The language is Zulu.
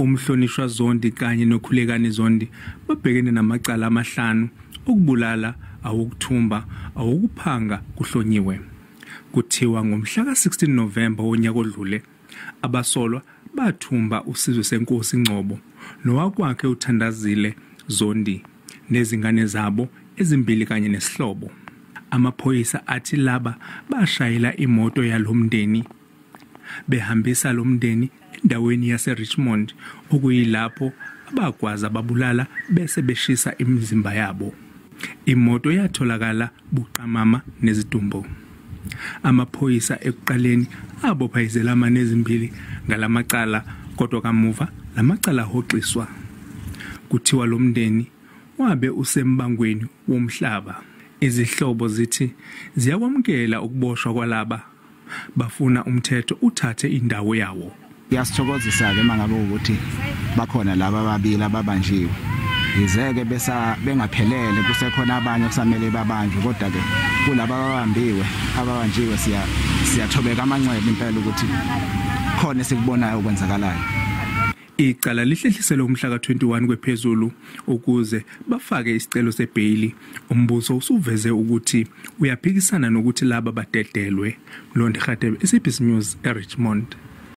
Umhlonishwa Zondi kanye noKhulekani Zondi babhekene namacala amahlanu okubulala, awokuthumba, awokuphanga kuhlonyiwe. Kuthiwa ngomhla ka-16 Novemba wonyaka odlule abasolwa bathumba uSizwe Senkosi Ngcobo nowakwakhe uThandazile Zondi nezingane zabo ezimbili kanye nesihlobo. Amaphoyisa athi laba bashayela imoto yalomndeni behambisa lomndeni endaweni yase-Richmond, okuyilapho abagwaza babulala bese beshisa imizimba yabo. Imoto yatholakala buqamama nezidumbu. Amaphoyisa ekuqaleni abopha izelamani ezimbili ngalamacala, kodwa kamuva lamacala ahoxiswa. Kuthiwa lo mndeni wabe usembangweni womhlaba. Izihlobo zithi ziyakwamukela ukuboshwa kwalaba, bafuna umthetho uthathe indawo yawo. Kuyasithokozisa-ke uma ngabe ukuthi bakhona laba ababili ababanjiwe, yize-ke besa bengaphelele, kusekhona abanye okusamele babanjwe, kodwa-ke kulaba ababambiwe ababanjiwe siyathobeka amanxeba impela ukuthi khona esikubonayo okwenzakalayo. Icala lihlehliselwe umhla ka-21 kwephezulu ukuze bafake isicelo sebheyili. Umbuso usuveze ukuthi uyaphikisana nokuthi laba badedelwe. Mlondi Radebe, SABC News, eRichmond.